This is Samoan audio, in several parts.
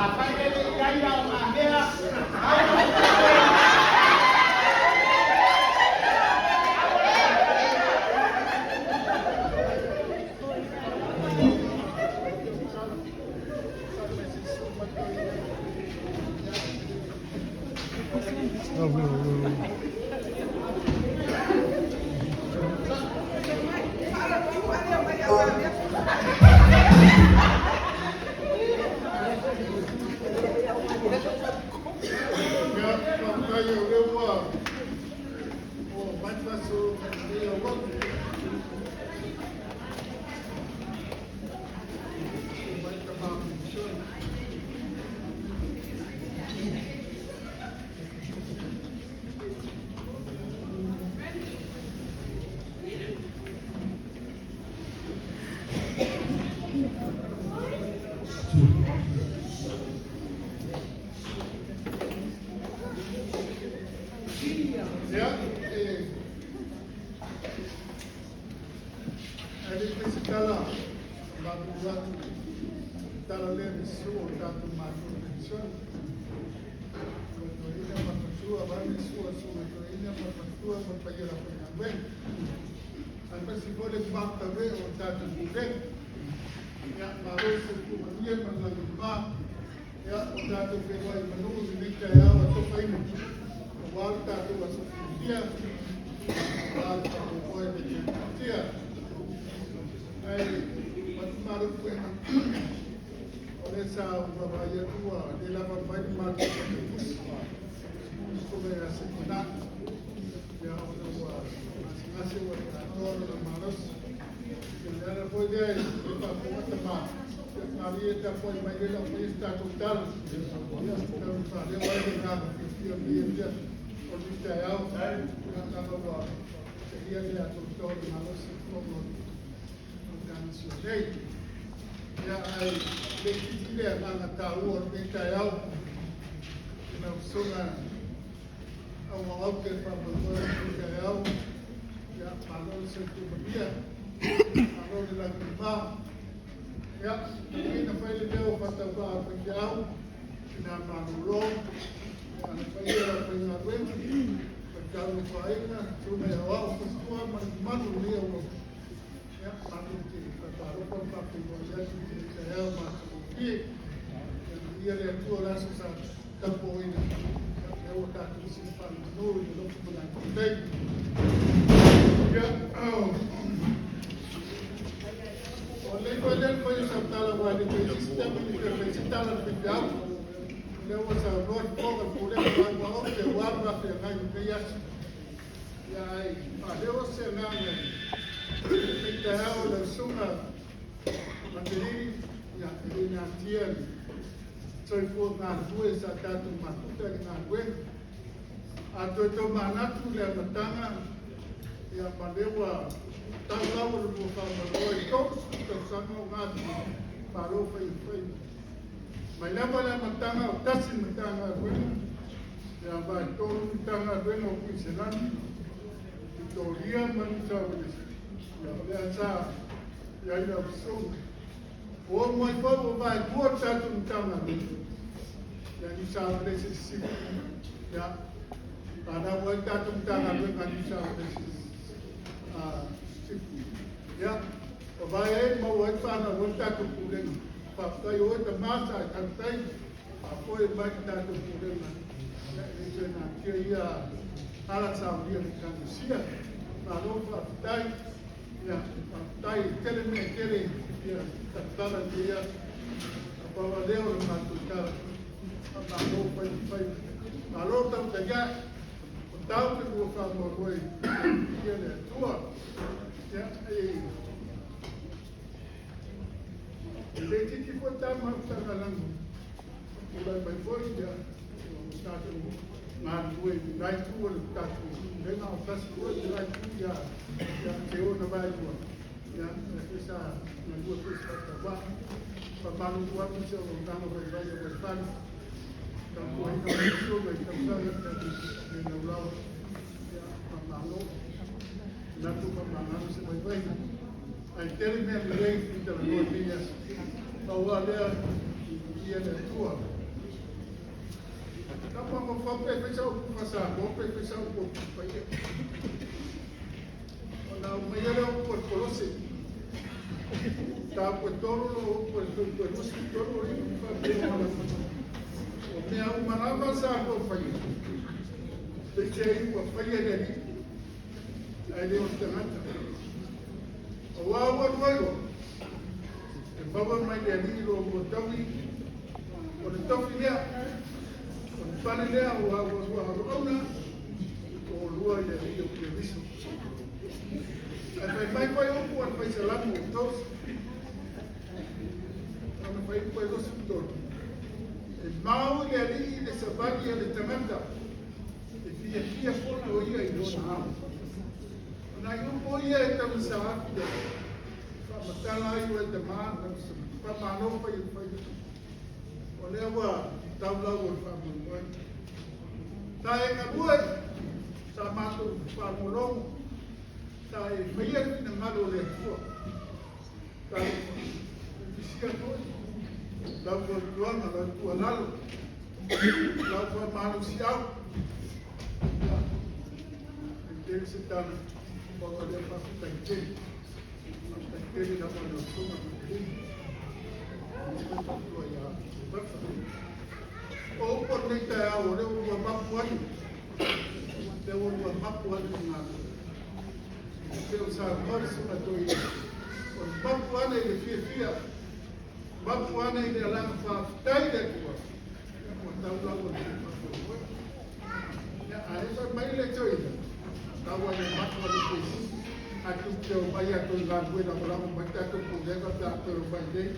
Afai e le i ai aogamea, Ia, faafetai o lea ua oo mai le faasologa i lenei auauna. Susu mai le tama Penisiona. Ia, e ae le i faia se tala, faamalulu atu, tala lea i le susu o le tatou matua penisione. Susu i le toeaina ma le faletua, vaeane le susu a le susuga i le toeaina ma le faletua ma le paia o le aufaigaluega. Aemaise foi le mamalu taulee o le tatou Pulega. Ia, malo le soifua manuia ma le lagi e mama. Ia, ua tatou feiloai i manu i lenei taeao atofaina aua le tatou aso fiafia, aua le faamoemoe i le Ekalesia. Ae avatu malu i puega, o lea sa ou vaavaai atu ua le lava mai le matou failautusi, susuga ia Sepanaa, ia ona ua gasegase ua le atoa lona malosi. Ia, o le ala foi lea e faafofoga tama, ia malie tapuai mai le lau faia se tatou tala. Ia, tau faaleo ai le agaga fiafia o lenei afiafi o lenei taeao. Ia, leaga ua seia le atoatoa o le malosi i totonu o le Ekalesia nei. Ia, ae le itiiti le agaga taua o lenei taeao i lau susuga auauau te faamoemoe o lenei taeao. Ia, malo le soifua manuia, malo le lagi e mama. Ia, talu na fai le leo o faatauvaa o le faifeau, ina malolo, ia, le paia o le aufaigaluega, faitau nofoaiga, susuga i aoao, faletua ma le mamalu o lenei auauna. Ia, matou te faatalofa ma faafeiloai atu i lenei taeao matagofie. Ia, viia le Atua o le aso sa tapuaina. Ia, lea ua tatou sii faamanu i le alofa ma le agalelei. Ia, o lea foi lea na fai o sau tala, aua e le toe isi taimi e toe fai se tala a le faifeau. O lea ua saunoa le fofoga o le pulega o au aua le faafeagai i lenei aso. Ia, ai faaleo se agaga i lenei taeao i lau susuga Matelini, ia, e le natia le soifua galulue sa tatou mafuta i le galuega. A toe tomanatu i le amataga, ia, ma lea ua tau lau o le lua faamoemoe i 30 tausaga o galulue, malo fai o le faiva. Mai lava le amataga o tasi le Matagaluega, ia, ma e 3 Matagaluega o Kuiselani, Vitoria ma Niu Sauelesi, ia, o lea sa i ai lau susuga. Ua oo mai foi ua vaelua le tatou Matagaluega, ia, Niu Sauelesi sisifo, ia, fanau ai le tatou Matagaluega a Niu Sauelesi sisifo. Ia, o vae ai maua ai fanau ai le tatou pulega. Faafetai o oe tama sa e taumafai faafoe mai le tatou pulega. Ia, e le toe natia ia ala saunia i le Ekalesia. Malo faafetai. Ia, faafetai tele mea tele ia tautala i lenei aso. A pau lava lea o le matou tala, faamalo fai o le faiva. Malo tautai ae, o tau le lua faamoemoe i le Atua. Ia, e le itiiti foi ta mafutaga tulai mai foi, ia, o tatou galulue i le itu o le tatou pulega o tasi foi le la itu ia Teo na vaelua, ia, e sa galue foi se faatauvaa. Faamalulu atu se auaunaga vaivai a Vaifale, tautuaina mai susuga i tausaga le naulaua. Ia, faamalo manatu faamagalo se vaivaiga. Ae tele mea lelei i talanoa i lenei aso. Pau lava lea Faamanuia le Atua. Tapa ma fape fai sa upu faasamoa pe fai sa upu Paia. Ona aumaia lea upu a le Kolose. Mataupu e 3 lo upu e 23 o iu faapea o mea uma lava sa tou faia. Peiseai ua faia e le Alii, ae le o le tagata. Auā ua lua iloa, e maua mai le Alii lo oulua taui, o le tofi lea, o le pale lea ua ua auauna, o oulua i le Alii o Keriso. Ae fai mai foi upu a le Faisalamo 3, ona fai upu e 23, e mau i le Alii le savali a le tagata, e fiafia foi o ia i lona ao. O nai upu ia e tauisa atu le faamatala ai o e tamā, faamalo fai o fai. O lea ua taulau o le faamoemoe. Sa e galue, sa matou faalogologo, sa e faia le finagalo o le Atua. Sa fisia foi lau fautuaga, lau tuualalo, lau faamalosiau. E tele se tala, pau o lea faafetai tele. Faafetai tele lava lau Susuga Matelini. E fautua ia Roberta. O upu o lenei taeao, o lea ua mapu ane. Lea ua mapu ane le galuega. E pei o saunoa le Susuga Toeaina, o le mapu ane i le fiafia, mapu ane i le alaga faafetai le Atua, ua tau lau o le faamoemoe. Ia, ae fai mai le toeaina, tau ai mapu ane pesi. Atu te o mai atu i galue lagolago mai tatou pulega pe a toe o mai nei.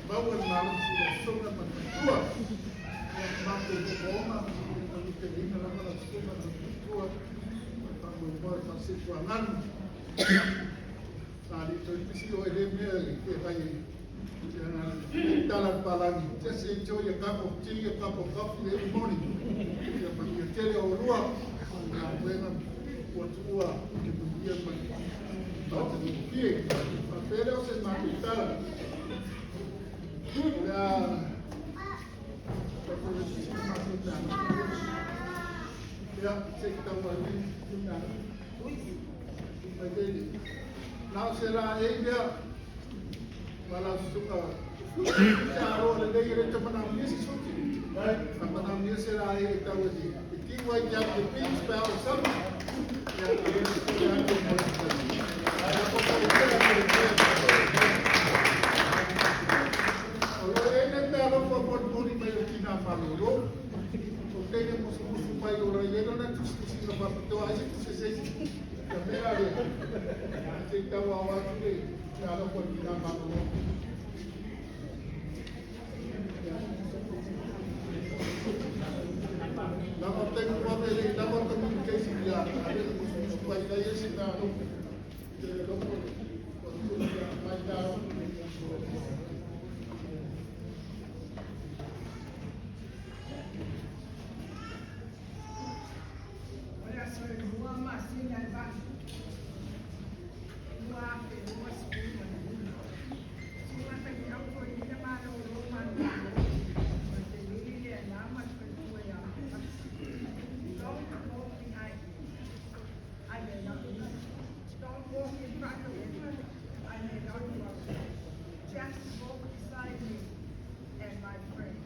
Maua le malosi i le susuga ma le faletua. Ia, matou moomooga, manuteleina lava lau susuga ma le faletua. Faamoemoe faaseusuagalu. Sa le toe pisi o e le mea e fai tala palagi. Just enjoy a cup of tea, a cup of coffee every morning. Ia manuia tele o lua. Galuega ua tuua ke manuia ma matagofie. Faapea lea o se matou tala. O le a matou tala. Ia, se i tau ai. Mai lele. Na o se la e lea. Wala susuga. Te aro le lei re te mana ni se suti. A mana ni se la e tau e. E ti wai kia te beach pa o sama. Ia, a le se ya te mo. A ko ko te a te te. O lo e ne te aro ko mo puri mai o kina malolo. O te ne mo musu mai o ra ye na tu si na pa to ai se se se. Ka mea le. Te tau au atu le te aro ko kina malolo. Lava tengo papel, lava communication ya. Pai dai ese na no. Te lo ko ko mai da. O le aso e 2 masina e 8. 2025. Susuga tagiau toeaina malōlō manumalo o le Telili Leaana ma le faletua iā Ropati. Don't walk behind me. I may not be. Don't walk in front of me. I may not follow. Just walk beside me and my friend,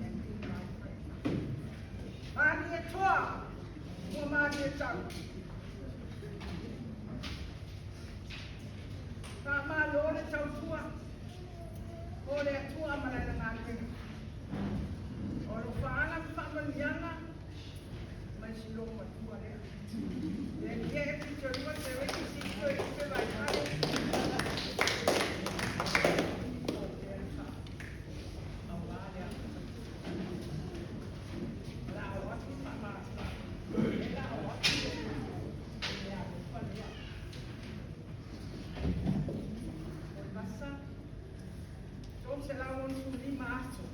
and be my friend. Malie toa, ua malie tau. Faamālō le tautua o le Atua ma lana galuega. O alofaaga ma faamanuiaga mai si lou matua lea. Le Alia e pitolua se wiki si toe pe vaifale. O lea le faa. Auā le O la au atu faamāsa. E la au atu le le alofa lea. O le vasa, 365 aso.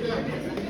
Yeah.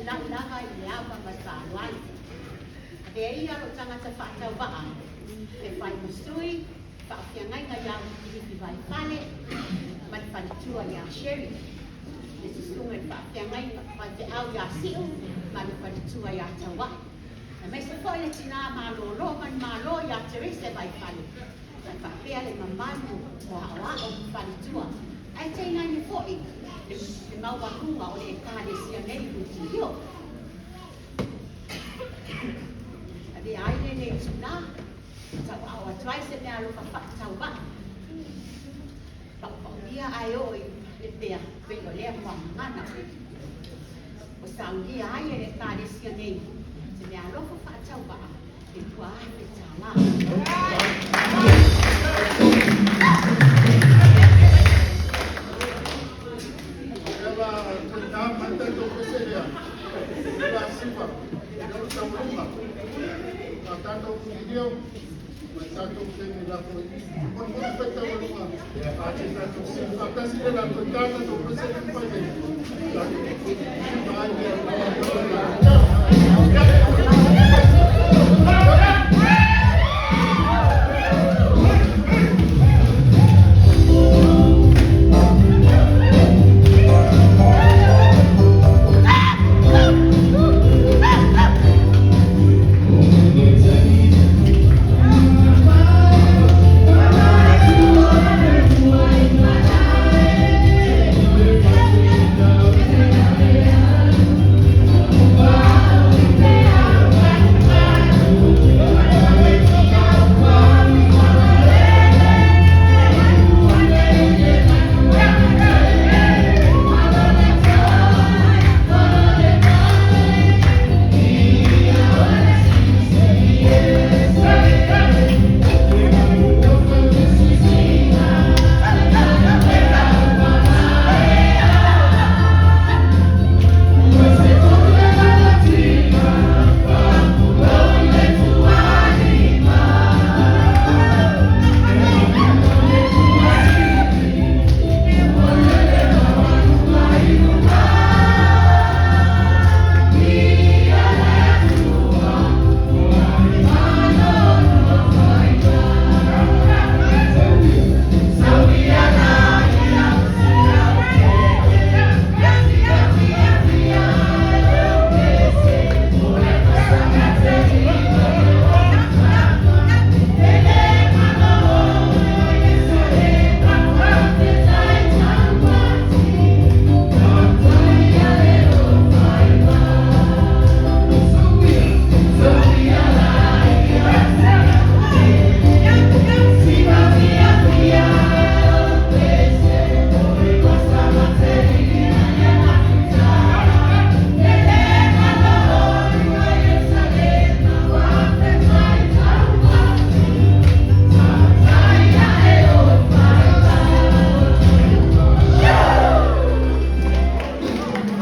tulai lava i le ava ma le faaaloalo. Avea ia lou tagata faatauvaa e fai ma sui faafeagaiga ia Kilifi Vaifale ma le faletua ia Sherry, le susuga i le faafeagaiga faifeau ia Siu ma le faletua ia Tauai, aemaise foi le tina malolo manumalo ia Terese Vaifale, ae faapea le mamalu o aoao ma faletua, ae tainane foi le maualuga o le Ekalesia nei i Mutiio. Avea ai lenei itulā e tauaao atu ai se meaalofa faatauvaa, paupauia ae oo i le pea pei o lea muagagana ua saunia ai e le Ekalesia nei se meaalofa faatauvaa e $2,000. Ela toitā mai tatou pese lea, le asifa, lea o le taualuga. A tatou filio, ma tatou taimi lafo i. Molimoli fai taualuga, a te tatou sili faatasi le latou tā tatou pese le fai nei. Tatou ai lea.